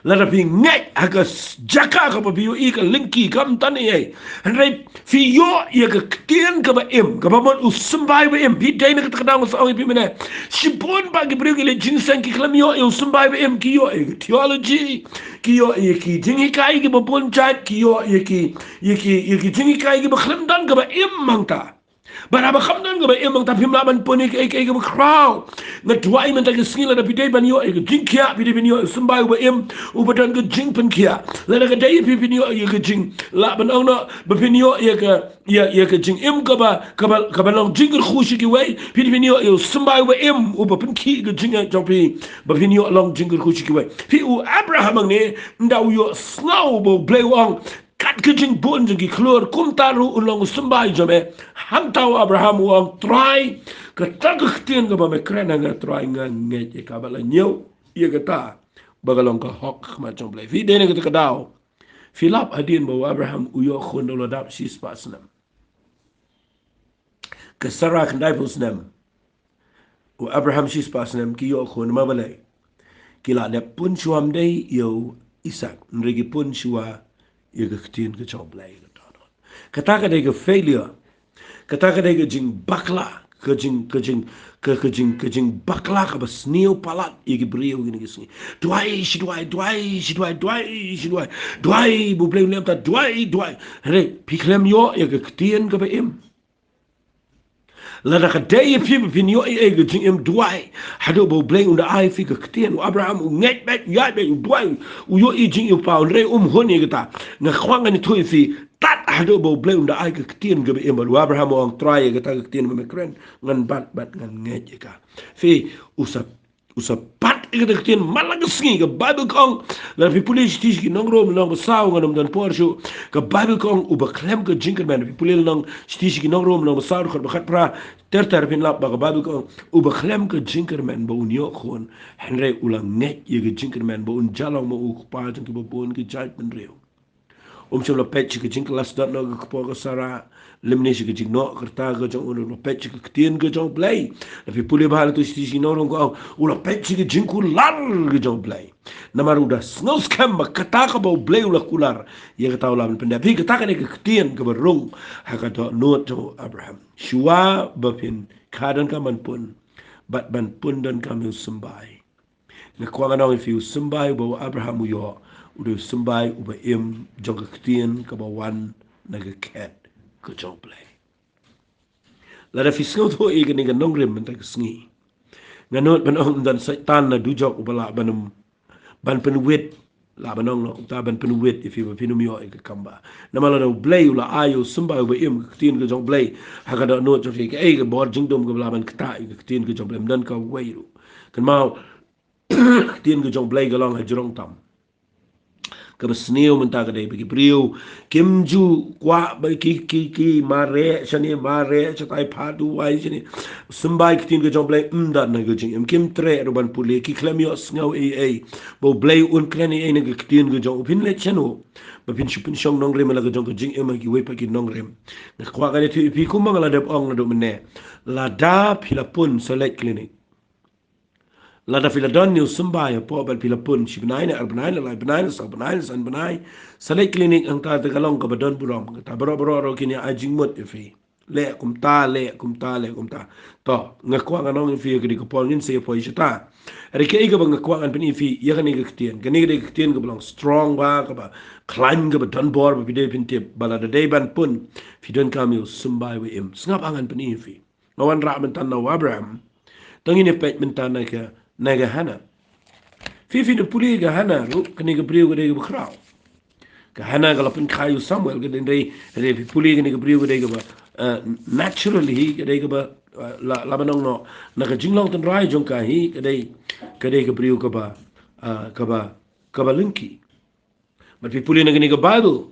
Lada phi ngeit ha ka s-, jaka kaba phi ïohi ka lyngkhi kam don ei ei, hynrei phi ïoh ïa ka ktien kaba im, kaba mut u symbai ba im. Phi dei na kata ka daw nga sa ong ïa phi mynne, shibun bah ki briew ki leit jingïaseng ki khlem ïoh ïa u symbai ba im, ki ïoh ïa ka theology, ki ïoh ïa ki jinghikai kiba bun jait, ki ïoh ïa ki, ïa ki, ïa ki jinghikai kiba khlem don kaba im hangta. Bad haba khlem don kaba im hangta phim lah ban pynïaid ïa ka, ïa kaba khraw. Nga duwai mynta ka sngi lada phi dei ban ïoh ïa ka jingkhiah, phi dei ban ïoh ïa u symbai uba im, uba don ka jingpynkhiah. Lada ka dei phi, phin ïoh ïa ka jing, lah ban ong noh, ba phin ïoh ïa ka, ïa, ïa ka jingim kaba, kaba, kaba long jingkyrkhu sha kiwei, phi dei phin ïoh ïa u symbai uba im, uba pynkhih ka jingngeit jong phi, ba phin ïoh long jingkyrkhu sha kiwei. Phi, u Abraham hangne, ynda u ïohsngew ba U Blei u ong, kat ka jingbun jong ki khlur, kumta ruh un long u symbai jong me. Hangta u Abraham u ong, Trai, kata ka ktien kaba me kren ha nga, Trai, nga ngeit ïa ka, bad la ñiew ïa kata. ba ka long ka hok ha khmat jong U Blei. Phi dei na kata ka daw. Phi lap hadien ba u Abraham u ïoh khun da u la dap shispah snem. Ka Sarah khyndaiphew snem. U Abraham shispah snem, ki ïoh khun, namar balei? Ki la dep pun shuwa ym dei ïa u Isaak, hynrei ki pun shuwa ïa ka ktien ka jong U Blei. Kata ka dei ka failure. Kata ka dei ka jingbakla, ka jing, ka jing, ka, ka jing, ka jingbakla kaba sniew palat ïa ki briew kine ki sngi. Duwai, shi duwai, duwai, shi duwai, duwai, shi duwai. Duwai, ba U Blei un leh kumta, duwai, duwai. Hynrei phi khlem ïoh ïa ka ktien kaba im. Lada ka dei ïa phi ba phin ïoh ïa ka jingim, duwai. Haduh ba U Blei un da ai phi ka ktien. U Abraham u ngeit beit, u ïaid beit, u duwai, u ïoh i jingim paw, hynrei um hun ïa kata. Nga kwah ngan ïathuh ïa phi, tad haduh ba U Blei un da ai ka ktien kaba im. Bad u Abraham u ong, Trai, ïa kata ka ktien ba me kren, ngan bat bad ngan ngeit ïa ka. Phi, u sa, u sa bat ïa kata ka ktien man la ka sngi. Ka Baibl ka ong, lada phi pule shithi sha ki Nong Rom lynnong ba saw, ngan ym don por shuh. Ka Baibl ka ong, uba khlem ka jingkyrmen. Phi pule lynnong, shithi sha ki Nong Rom lynnong ba saw, dkhot ba khatphra ter ter, phin lap ba ka Baibl ka ong, uba khlem ka jingkyrmen ba un ïoh khun, hynrei u la ngeit ïa ka jingkyrmen ba un jia long ma u kpa jong kiba bun ki jaitbynriew. Um shym la peit sha ka jingkylla sdang noh ka kpa ka Sarah, lymne sha ka jingnoh ka rta ka jong u, u la peit sha ka ktien ka jong U Blei. Lada phi pule bha ha uto u shithi sha ki Nong Rom ka ong, u la peit sha ka jingkular ka jong U Blei. Namar u da sngew skhem ba kata kaba U Blei u la kular, ïa kata u lah ban pyndep. Phi, kata ka dei ka ktien kaba rung ha ka dohnud jong u Abraham. Shuwa ba phin kha donkam ban pun, bad ban pun donkam ïa u symbai. Nga kwah ngan ong ïa phi, u symbai uba u Abraham u ïoh, u dei u symbai uba im jong ka ktien kaba wan na ka khet ka jong U Blei. Lada phi sngewthuh ïa kane ka nongrim mynta ka sngi, nga nud ban ong, ym don Soitan na dujok uba lah ban ym, ban pynwit, lah ban ong noh kumta, ban pynwit ïa phi ba phin ym ïoh ïa ka kam ba. Namar lada U Blei u la ai ïa u symbai uba im, ka ktien ka jong U Blei, ha ka dohnud jong phi, kaei ka bor jingdum kaba lah ban ktah ïa ka ktien ka jong U Blei? Ym don kawei ruh. Kynmaw, ka ktien ka jong U Blei ka long hajrong tam. Kaba sniew mynta ka dei ba ki briew kim ju kwah, ba ki, ki, ki mareh shane, mareh shatai, phah duwai shane. Symbai ka ktien ka jong U Blei ym don ha ka jingim. Kim treh ruh ban pule, ki khlem ïohsngew ei ei. Ba U Blei un kren ei ei na ka ktien ka jong u. Phin leit shano ba phin shu pynshong nongrim ïa la ka jong ka jingim ha kiwei pat ki nongrim? Nga kwah ngan ïathuh ïa phi kumba nga la dep ong naduh mynne. Lada phi la pun, sa leit klinik. Lada phi la don ïa u symbai hapoh bad phi la pun shi bnai ne ar bnai ne lai bnai ne saw bnai ne san bnai, sa leit klinik. Hangta te ka long kaba don burom. Kata baroh baroh ruh kin ïa ai jingmut ïa phi. Leh kumta, leh kumta, leh kumta. To, nga kwah ngan ong ïa phi, ïa ka dei ka por ngin sa ïa poi shata. Hynrei kaei kaba nga kwah ngan pyni ïa phi, ïa kane ka ktien. Kane ka dei ka ktien kaba long strong bha, kaba khlaiñ, kaba don bor, ba phi dei phin tip. Ba lada dei ban pun, phi donkam ïa u symbai uba im. Sngap, ngan pyni ïa phi. Nga wanrah mynta na u Abraham. To ngin ïa peit mynta na ka, na ka Hana. Phi, phi da pule ka Hana ruh, kane ka briew ka dei kaba khraw. Ka Hana ka la pynkha ïa u Samuel, ka dei, dei, dei, phi pule kane ka briew ka dei kaba, eh, naturally hi, ka dei kaba, eh, la, lah ban ong noh, na ka jinglong tynrai jong ka hi, ka dei, ka dei ka briew kaba, eh, kaba, kaba lyngkhi. Bad phi pule na kane ka Baibl.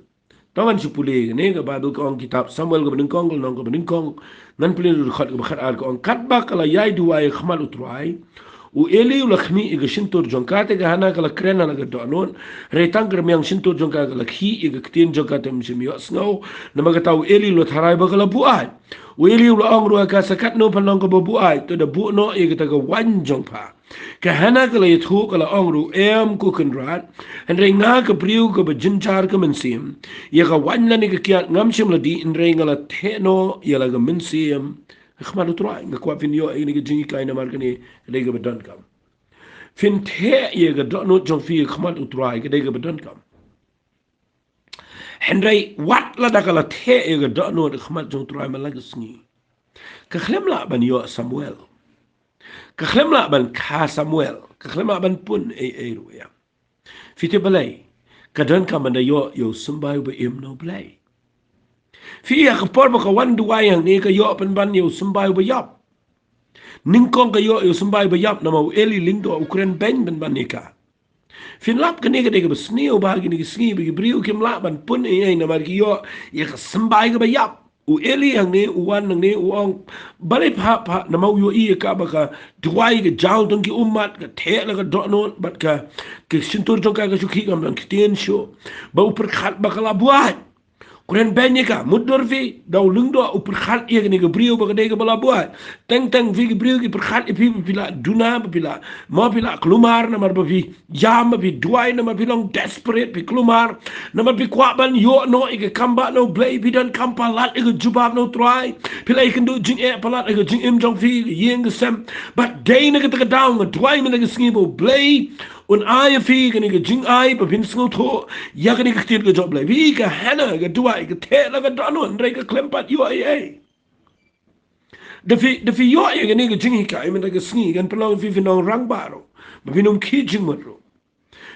To ngan shu pule kane ka Baibl, ka ong kitab Samuel kaba nyngkong, ka lynnong kaba nyngkong. Ngan pule na ka dkhot kaba khatar, ka ong, katba ka la ïai duwai ha khmat U Trai, u Eli u la khmih ïa ka shyntur jong ka, te ka Hana ka la kren ha la ka dohnud. Hynrei tang ka rmiang shyntur jong ka ka la khih ïa ka ktien jong ka, te ym shym ïohsngew. Namar kata u Eli u la tharai ba ka la buaid. U Eli u la ong ruh ha ka, sa katno phan long kaba buaid? To da buh noh ïa kata ka waiñ jong pha. Ka Hana ka la ïathuh, ka la ong ruh, em ko Kynrad, hynrei nga ka briew kaba jynjar ka mynsiem, ïa ka waiñ lane ka kiad ngam shym la dih, hynrei nga la theh noh ïa la ka mynsiem ha khmat U Trai. Nga kwah phin ïoh ïa kane ka jinghikai, namar kane ka dei kaba donkam. Phin theh ïa ka dohnud jong phi ha khmat U Trai, ka dei kaba donkam. Hynrei wat lada ka la theh ïa ka dohnud ha khmat jong U Trai man la ka sngi, ka khlem lah ban ïoh Samuel. Ka khlem lah ban kha Samuel. Ka khlem lah ban pun ei ei ruh ïa. Phi tip balei? Ka donkam ban da ïoh ïa u symbai uba im na U Blei. Phi ïa, ka por ba ka wan duwai hangne, ka ïoh pynban ïa u symbai uba ïap. Nyngkong ka ïoh ïa u symbai uba ïap, namar u Eli Lyngdoh u kren beiñ pynban ïa ka. Phin lap, kane ka dei kaba sniew bha kine ki sngi, ba ki briew kim lah ban pun ei ei namar ki ïoh ïa ka symbai kaba ïap. U Eli hangne u wan hangne u ong, balei pha pha, namar u ïohi ïa ka ba ka duwai ka jaw tang ki ummat, ka theh la ka dohnud, bad ka, ka shyntur jong ka ka shu khih kam don ktien shuh. Ba u pyrkhat ba ka la buaid. Kren beiñ ïa ka, mutdur phi, da u lyngdoh u pyrkhat ïa kane ka briew ba ka dei kaba la buaid. Teng teng phi ki briew ki pyrkhat ïa phi ba phi la duna, ba phi la, mo phi la kulmar namar ba phi ïam, ba phi duwai namar phi long desperate, phi kulmar namar phi kwah ban ïoh noh ïa ka kam ba na U Blei, phi donkam palat ïa ka jubab na U Trai. Phi la ïakynduh jingeh palat ïa ka jingim jong phi, ka ïing ka sem. Bad dei na kata ka daw nga duwai mynta ka sngi ba U Blei un ai ïa phi kane ka jingai ba phin sngewthuh ïa kane ka ktien ka jong U Blei. Phi, ka Hana ka duwai, ka theh la ka dohnud, hynrei ka khlem pat ïoh ei ei. Da phi, da phi ïoh ïa kane ka jinghikai mynta ka sngi, kan pynlong phi phin long rangbah ruh, ba phin ym khih jingmut ruh.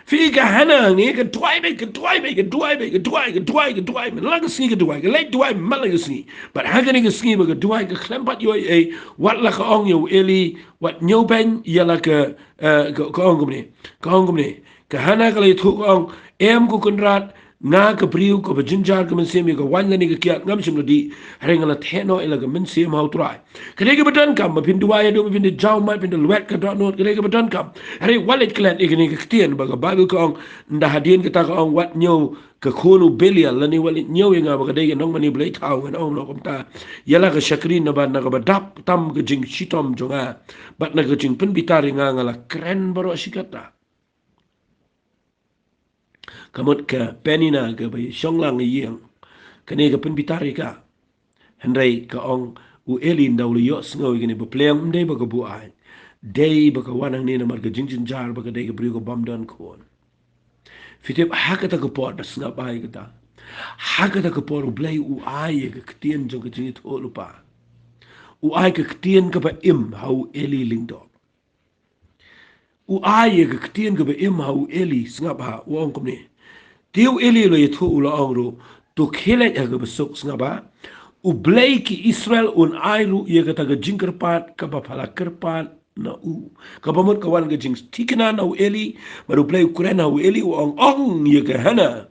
Phi, ka Hana hangne ka duwai beit, ka duwai beit, ka duwai beit, ka duwai, ka duwai, ka duwai man la ka sngi, ka duwai, ka leit duwai man la ka sngi. Bad ha kane ka sngi ba ka duwai ka khlem pat ïoh ei ei, wat la ka ong ïa u Eli, wat ñiew beiñ ïa la ka, eh, ka, ka ong kumne, ka ong kumne. Ka Hana ka la ïathuh ka ong, em ko Kynrad, nga ka briew kaba jynjar ka mynsiem, ïa ka waiñ lane ka kiad ngam shym la dih, hynrei nga la theh noh ïa la ka mynsiem ha U Trai. Ka dei kaba donkam ba phin duwai haduh ba phin da jaw mat, phin da lwet ka dohnud, ka dei kaba donkam. Hynrei wat leit klet ïa kane ka ktien ba ka Baibl ka ong, ynda hadien kata ka ong, wat ñiew ka khun u Belial, lane wat leit ñiew ïa nga ba ka dei ka nongmane blei thaw, ngan ong noh kumta ïa la ka shakri, naba na kaba dap tam ka jingshitom jong nga bad na ka jingpynbitar ïa nga, nga la kren baroh shi katta. Ka mut ka Penina kaba shong lang ha ïing, kane ka pynbitar ïa ka. Hynrei ka ong u Eli, ynda u la ïohsngew ïa kane ba pleng, ym dei ba ka buaid, dei ba ka wan hangne namar ka jingjynjar ba ka dei ka briew ka bym don khun. Phi tip, ha kata ka por, da sngap bha ïa kata, ha kata ka por U Blei u ai ïa ka ktien jong ka jingïathuhlypa. U ai ka ktien kaba im ha u Eli lyngdoh. U ai ïa ka ktien kaba im ha u Eli, sngap bha, u ong kumne. Te u Eli u la ïathuh, u la ong ruh, to khie leit ha kaba suk, sngap bha. U Blei ki Israel un ai ruh ïa kata ka jingkyrpad kaba pha la kyrpad na u. Kaba mut ka wan ka jingthikna na u Eli, bad U Blei u kren ha u Eli, u ong, ong ïa ka Hana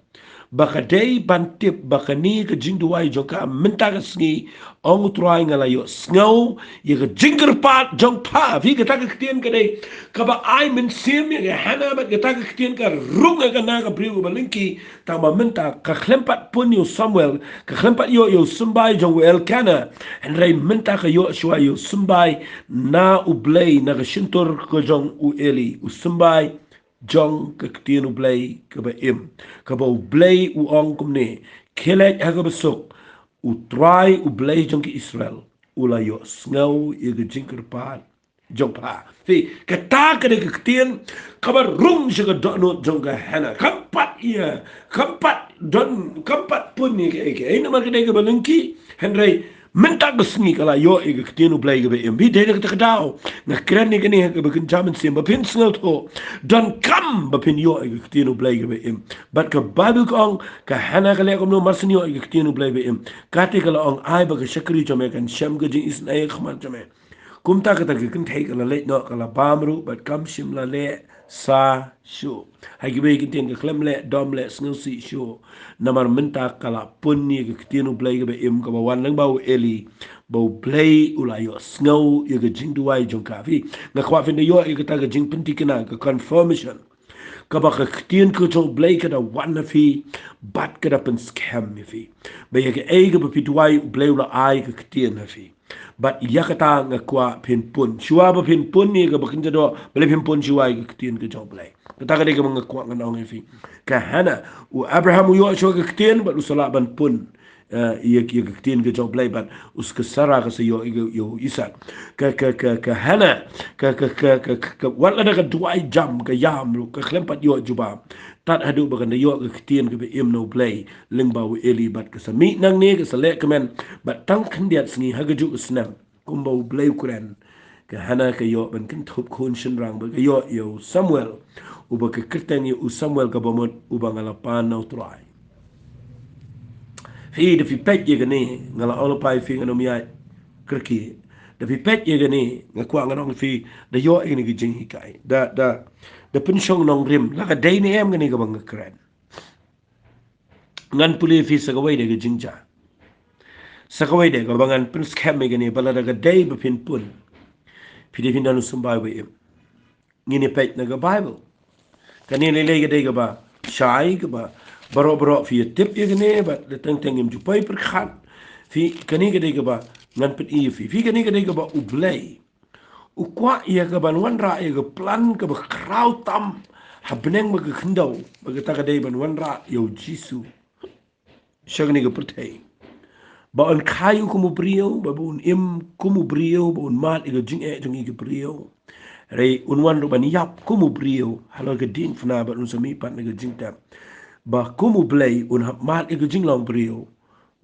ba ka dei ban tip ba kane ka jingduwai jong ka mynta ka sngi, ong U Trai, nga la ïohsngew ïa ka jingkyrpad jong pha. Phi, kata ka ktien ka dei kaba ai mynsiem ïa ka Hana, bad kata ka ktien ka rung ïa ka na ka briew kaba lyngkhi. Tang ba mynta ka khlem pat pun ïa u Samuel, ka khlem pat ïoh ïa u symbai jong u Elkana, hynrei mynta ka ïoh shuwa ïa u symbai na U Blei, na ka shyntur ka jong u Eli, u symbai jong ka ktien U Blei kaba im, kaba U Blei u ong kumne, khie leit ha kaba suk, U Trai U Blei jong ki Israel u la ïohsngew ïa ka jingkyrpad jong pha. Phi, kata ka dei ka ktien kaba rung sha ka dohnud jong ka Hana. Kam pat ïa, kam pat don, kam pat pun ïa kaei kaei namar ka dei kaba lyngkhi, hynrei mynta ka sngi ka la ïoh ïa ka ktien U Blei kaba im. Phi, dei na kata ka daw nga kren ïa kane ha kaba kynja mynsiem, ba phin sngewthuh, donkam ba phin ïoh ïa ka ktien U Blei kaba im. Bad ka Baibl ka ong, ka Hana ka leh kumno, mar shen ïoh ïa ka ktien U Blei ba im, kata ka la ong, ai ba ka shakri jong me kan shem ka jingisynei ha khmat jong me. Kumta kata ka kynthei ka la leit noh, ka la bam ruh, bad kam shym la leh sa shuh. Ha kiwei ki ktien, ka khlem leh, dom leh, sngewsih shuh. Namar mynta ka la pun ïa ka ktien U Blei kaba im, kaba wan lyngba u Eli, ba U Blei u la ïohsngew ïa ka jingduwai jong ka. Phi, nga kwah phin da ïoh ïa kata ka jingpynthikna, ka confirmation, kaba ka ktien ka jong U Blei ka da wan ha phi bad ka da pynskhem ïa phi, ba ïa kaei kaba phi duwai, U Blei u la ai ka ktien ha phi. Bad ïa kata nga kwah phin pun. Shuwa ba phin pun ïa kaba kynja doh, balei phin pun shuwa ïa ka ktien ka jong U Blei? Kata ka dei kaba nga kwah ngan ong ïa phi. Ka Hana, u Abraham u ïoh shuwa ka ktien bad u sa lah ban pun, eh, ïa, ïa ka ktien ka jong U Blei, bad u s-, ka Sara ka sa ïoh ïa, ïa u Isaak. Ka, ka, ka, ka Hana, ka, ka, ka, ka, ka, wat lada ka duwai jam, ka ïam ruh, ka khlem pat ïoh jubab. Tad haduh ba kan da ïoh ka ktien kaba im na U Blei lyngba u Eli, bad ka sa mih nangne, ka sa leh kmen, bad tang khyndiat sngi ha kajuh ka snem, kumba U Blei u kren, ka Hana ka ïoh ban kynthup khun shynrang, bad ka ïoh ïa u Samuel, uba ka kyrteng ïa u Samuel kaba mut, uba nga la pan na U Trai. Phi, da phi peit ïa kane, nga la ong lypa ïa phi, ngan ym ïaid kyrkieh. Da phi peit ïa kane, nga kwah ngan ong ïa phi, da ïoh ïa kane ka jinghikai, da, da, da pynshong nongrim, la ka dei ne em kane kaba nga kren. Ngan pule ïa phi sa kawei de ka jingjia. Sa kawei de kaba ngan pynskhem ïa kane, ba lada ka dei ba phin pun, phi dei phin don u symbai ba im. Ngin ïa peit na ka Baibl. Kane lei lei ka dei kaba shai, kaba baroh baroh phi ïa tip ïa kane, bad teng teng ngim ju poi pyrkhat. Phi, kane ka dei kaba ngan pyni ïa phi. Phi, kane ka dei kaba U Blei u kwah ïa ka ban wanrah ïa ka plan kaba khraw tam ha bneng bad ka khyndew, bad kata ka dei ban wanrah ïa U Jisu sha kane ka pyrthei, ba un kha ïa u kum u briew, ba, ba un im kum u briew, ba un mad ïa ka jingeh jong ngi ki briew. Hynrei un wan ruh ban ïap kum u briew halor ka diengphna, bad un sa mihpat na ka jingtep, ba kum U Blei un hap mad ïa ka jinglong briew,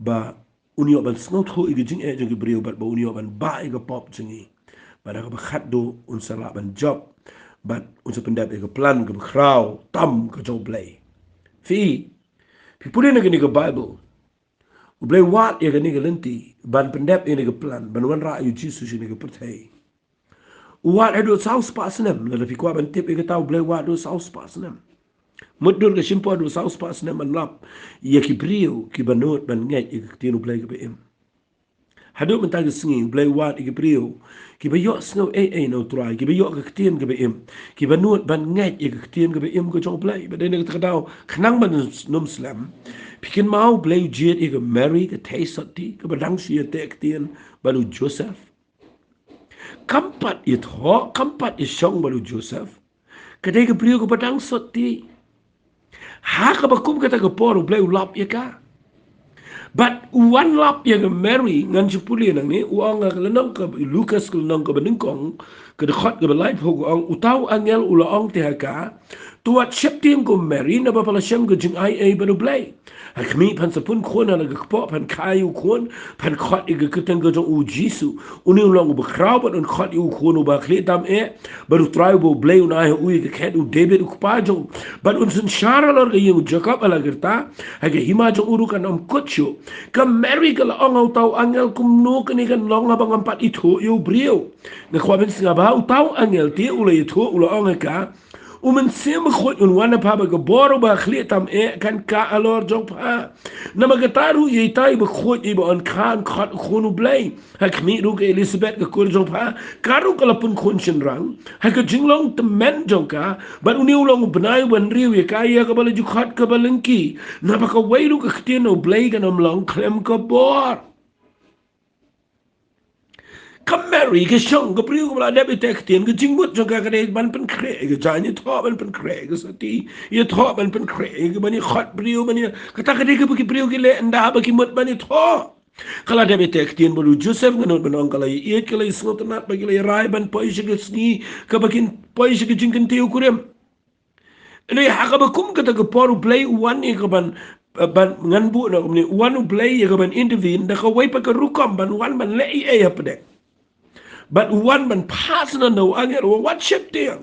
ba un ïoh ban sngewthuh ïa ka jingeh jong ki briew, bad ba un ïoh ban bah ïa ka pop jong ngi. Bad ha kaba khatduh un sa lah ban jop, bad un sa pyndep ïa ka plan kaba khraw tam ka jong U Blei. Phi, phi pule na kane ka Baibl, U Blei u wad ïa kane ka lynti ban pyndep ïa kane ka plan ban wanrah ïa U Jisu sha kane ka pyrthei. U wad haduh saw spah snem. Lada phi kwah ban tip ïa kata, U Blei u wad haduh saw spah snem. Mutdur ka shymphang haduh saw spah snem ban lap ïa ki briew kiba nud ban ngeit ïa ka ktien U Blei kaba im. Haduh mynta ka sngi U Blei u wad ïa ki briew kiba ïohsngew ei ei na U Trai, kiba ïoh ka ktien kaba im, kiba nud ban ngeit ïa ka ktien kaba im ka jong U Blei. Bad dei na kata ka daw, khnang ban nym slem, phi kynmaw, U Blei u jied ïa ka Mary ka thei sotti, kaba dang shu ïateh ktien bad u Joseph. Kam pat ïathoh, kam pat ïashong bad u Joseph. Ka dei ka briew kaba dang sotti. Ha kaba kum kata ka por U Blei u lap ïa ka. Bad u wan lap ïa ka Mary, ngan shu pule nangne, u ong ha ka lynnong ka Lukas, ka lynnong kaba nyngkong, ka dkhot kaba laiphew, u ong, uta u angel u la ong te ha ka, to wat sheptieng ko Mary, naba phi la shem ka jingai ei bad U Blei. Ha khmih, phan sa pun khun ha la ka kpoh, phan kha ïa u khun, phan khot ïa ka kyrteng ka jong u Jisu. Une un long uba khraw bad un khot ïa u khun uba khlieh tam eh, bad U Trai uba U Blei un ai ha u ïa ka khet u David u kpa jong u. Bad un synshar halor ka ïing u Jakob ha la ka rta, ha ka hima jong u ruh kan ym kut shuh. Ka Mary ka la ong ha uta u angel, kumno kane kan long haba ngam pat ithuh ïa u briew? Nga kwah ban sngap ba uta u angel te u la ithuh, u la ong ha ka, U Mynsiem Bakhuid un wan ha pha, bad ka bor uba khlieh tam eh kan kah halor jong pha. Namar kata ruh ïa ita iba khuid, iba yn kha, yn khot u khun U Blei. Ha khmih ruh ka Elizabeth ka kur jong pha, ka ruh ka la pun khun shynrang ha ka jinglong tymmen jong ka, bad une u long u bnai uba hynriew ïa ka, ïa kaba la ju khot kaba lyngkhi. Naba kawei ruh ka ktien U Blei kan ym long khlem ka bor. Ka Mary ka shong, ka briew kaba la dep ïateh ktien, ka jingmut jong ka ka dei ban pynkhreh ïa ka jaiñ, ïathoh ban pynkhreh ïa ka sotti, ïathoh ban pynkhreh ïa ka ban ïakhot briew, ban ïa, kata ka dei kaba ki briew ki leh ynda ba ki mut ban ïathoh. Ka la dep ïateh ktien bad u Joseph, nga nud ban ong ka la ïaieit, ka la ïasngewtynnat, ba ki la ïarai ban poi sha ka sngi kaba kin poi sha ka jingkyntiew kurim. Hynrei ha kaba kum kata ka por U Blei u wan ïa ka ban, ban, ngan buh na kumne, u wan U Blei ïa ka ban intervene da kawei pat ka rukom, ban wan ban leh ei ei hapdeng. Bad u wan ban phah syndon da u angel, u ong wat sheptieng.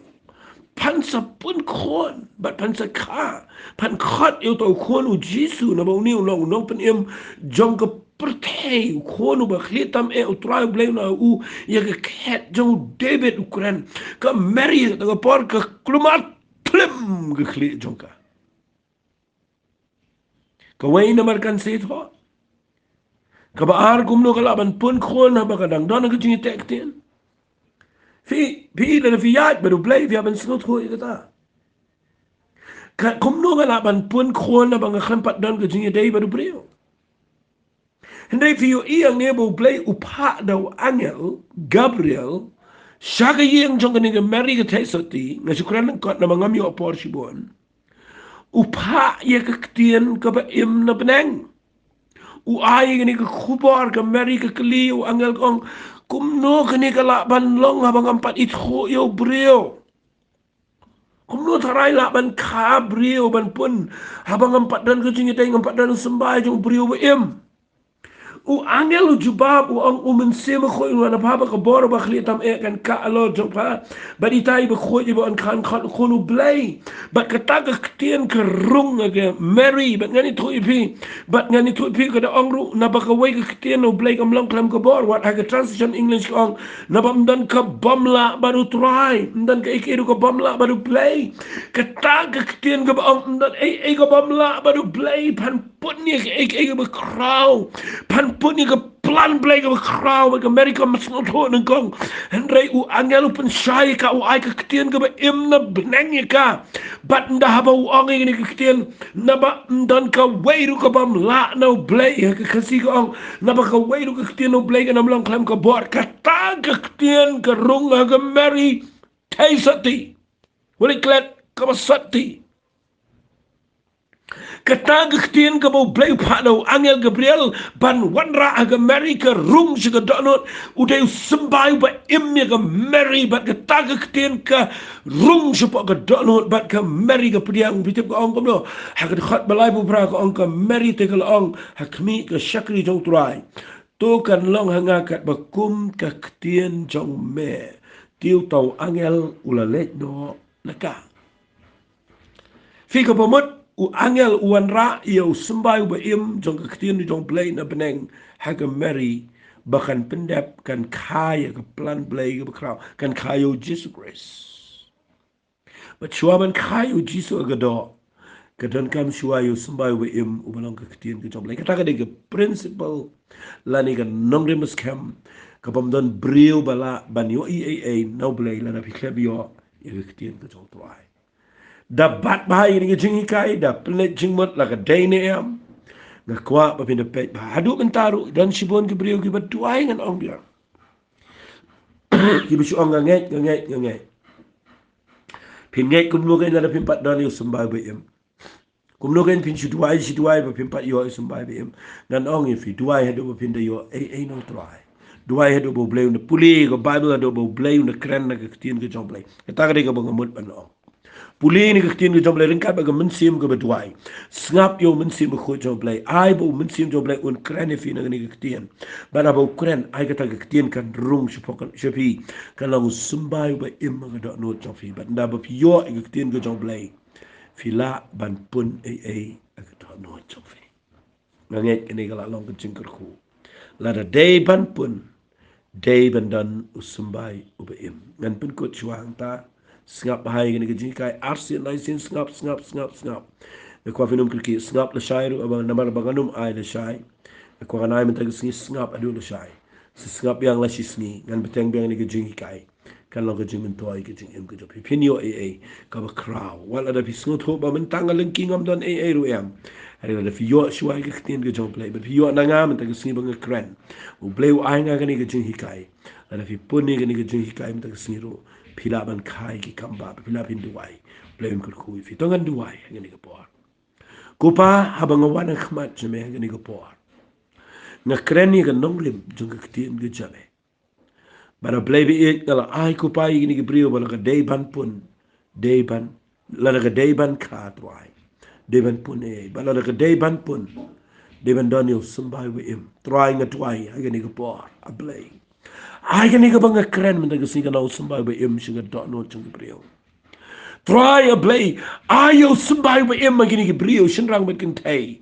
Phan sa pun khun, bad phan sa kha, phan khot ïa uta u khun u Jisu, naba une u long u nongpynim jong ka pyrthei, u khun uba khlieh tam eh, U Trai U Blei un ai ha u ïa ka khet jong u David u kren. Ka Mary ha kata ka por ka kulmar phlim ka khlieh jong ka. Kawei, namar kan sa ïathoh. Kaba ar, kumno ka lah ban pun khun haba ka dang don ha ka jingïateh ktien? Phi, phi, lada phi ïaid bad U Blei, phi hap ban sngewthuh ïa kata. Ka, kumno ka lah ban pun khun haba nga khlem pat don ka jingïadei bad u briew? Hynrei phi ïohi hangne ba U Blei u phah da u angel Gabriel sha ka ïing jong kane ka Mary ka thei sotti, nga shu kren lyngkot namar ngam ïoh por shibun. U phah ïa ka ktien kaba im na bneng. U ai ïa kane ka khubor, ka Mary ka kylli, u angel ka ong, kumno kane ka lah ban long haba ngam pat ithuh ïa u briew? Kumno tharai lah ban kha briew ban pun haba ngam pat don ka jingïadei, ngam pat don symbai jong u briew ba im? U angel u jubab, u ong, U Mynsiem Bakhuid un wan ha pha, bad ka bor uba khlieh tam eh kan kah halor jong pha. Bad ita iba khuid, iba yn kha, yn khot u khun U Blei. Bad kata ka ktien ka rung ha ka Mary, bad ngan ïathuh ïa phi. Bad ngan ïathuh ïa phi, ka da ong ruh, naba kawei ka ktien U Blei kam long khlem ka bor. Wat ha ka translation English ka ong, naba ym don ka bym lah bad U Trai, ym don kaei kaei ruh ka bym lah bad U Blei. Kata ka ktien kaba ong ym don ei ei ka bym lah bad U Blei, phan pun ïa kaei kaei kaba khraw, phan pun ïa ka plan Blei kaba khraw, bad ka Mary kam sngewthuh nyngkong. Hynrei u angel u pynshai ïa ka, u ai ka ktien kaba im na bneng ïa ka. Bad ynda haba u ong ïa kane ka ktien, naba ym don kawei ruh kabym lah na U Blei, ha ka Khasi ka ong, naba kawei ruh ka ktien na U Blei kan ym long khlem ka bor. Kata ka ktien ka rung ha ka Mary thei sotti. Wat leh klet kaba sotti. Kata ka ktien kaba U Blei u phah na u angel Gabriel ban wanrah ha ka Mary ka rung sha ka dohnud. U dei u symbai uba im ïa ka Mary, bad kata ka ktien ka rung shapoh ka dohnud, bad ka Mary ka pdiang. Phi tip ka ong kumno? Ha ka dkhot ba laiphew phra ka ong, ka Mary te ka la ong ha khmih, ka shakri jong U Trai, to kan long ha nga katba kum ka ktien jong me. Te uta u angel u la leit noh na ka. Phi, kaba mut u angel u wanrah ïa u symbai uba im jong ka ktien jong U Blei na bneng ha ka Mary, ba kan pyndep, kan kha ïa ka plan Blei kaba khraw, kan kha ïa U Jisu Khrist. Bad shuwa ban kha ïa U Jisu ha ka doh, ka donkam shuwa ïa u symbai uba im, uba long ka ktien ka jong U Blei. Kata ka dei ka principle lane ka nongrim ba skhem, kabym don briew ba lah ban ïohi ei ei na U Blei lada phi khlem ïoh ïa ka ktien ka jong U Trai. Da bat bha ïa kane ka jinghikai, da pynleit jingmut la ka dei ne em, nga kwah ba phin da peit bha. Haduh mynta ruh don shibun ki briew kiba duwai, ngan ong biang, kiba shu ong, nga ngeit, nga ngeit, nga ngeit. Phin ngeit kumno kein lada phim pat don ïa u symbai uba im? Kumno kein phin shu duwai, shu duwai ba phim pat ïoh ïa u symbai uba im? Ngan ong ïa phi, duwai haduh ba phin da ïoh ei ei na U Trai. Duwai haduh ba U Blei un da pule ka Baibl, haduh ba U Blei un da kren na ka ktien ka jong U Blei. Kata ka dei kaba nga mut ban ong. Pule na ka ktien ka jong U Blei ryngkat bad ka mynsiem kaba duwai. Sngap ïa u Mynsiem Bakhuid jong U Blei. Ai ba u Mynsiem jong U Blei un kren ïa phi na kane ka ktien. Bad haba u kren, ai kata ka ktien kan rung shapoh ka, sha phi, kan long u symbai uba im ha ka dohnud jong phi. Bad ynda ba phi ïoh ïa ka ktien ka jong U Blei, phi lah ban pun ei ei ha ka dohnud jong phi. Nga ngeit kane ka la long ka jingkyrkhu. Lada dei ban pun, dei ban don u symbai uba im. Ngan pynkut shuwa hangta. Sngap bha ïa kane ka jinghikai, arsien laisien sngap, sngap, sngap, sngap. Nga kwah phin ym kyrkieh, sngap lashai ruh, haba namar ba ngan ym ai lashai, nga kwah ngan ai mynta ka sngi sngap haduh lashai. Sa sngap biang la shisngi, ngan bteng biang ïa kane ka jinghikai. Kan long ka jingmyntoi ka jingim ka jong phi. Phin ïoh ei ei kaba khraw. Wat lada phi sngewthuh ba mynta nga lyngkhi, ngam don ei ei ruh em. Hynrei lada phi ïoh shuwa ïa ka ktien ka jong U Blei, bad phi ïoh na nga mynta ka sngi ba nga kren, U Blei u ai nga kane ka jinghikai, lada phi pun ïa kane ka jinghikai mynta ka sngi ruh, phi lah ban kha ïa ki kam bah, phi lah phin duwai. U Blei un kyrkhu ïa phi. To ngan duwai ha kane ka por. Ko Pa, haba nga wan ha khmat jong me ha kane ka por, nga kren ïa ka nongrim jong ka ktien ka jong me. Bad A Blei baieit, nga la ai, ko Pa, ïa kine ki briew ba lada ka dei ban pun, dei ban, lada ka dei ban kha, Trai, dei ban pun ei ei. Bad lada ka dei ban pun, dei ban don ïa u symbai uba im. Trai, nga duwai ha kane ka por, A Blei, ai kane kaba nga kren mynta ka sngi kan long u symbai uba im sha ka dohnud jong ki briew. Trai, A Blei, ai ïa u symbai uba im ha kine ki briew, shynrang bad kynthei,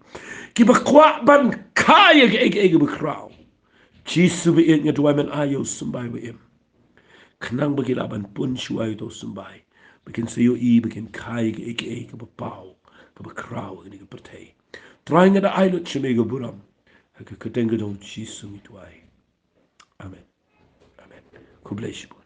kiba kwah ban kha ïa kaei kaei kaba khraw. Jisu baieit, nga duwai men ai ïa u symbai uba im, khnang ba ki lah ban pun shuwa ïa uta u symbai, ba kin sa ïohi, ba kin kha ïa kaei kaei kaba paw, kaba khraw ha kane ka pyrthei. Trai, nga da ai lut sha me ka burom. Ha ka kyrteng ka jong u Jisu ngi duwai. Amen. Amen. Khublei shibun.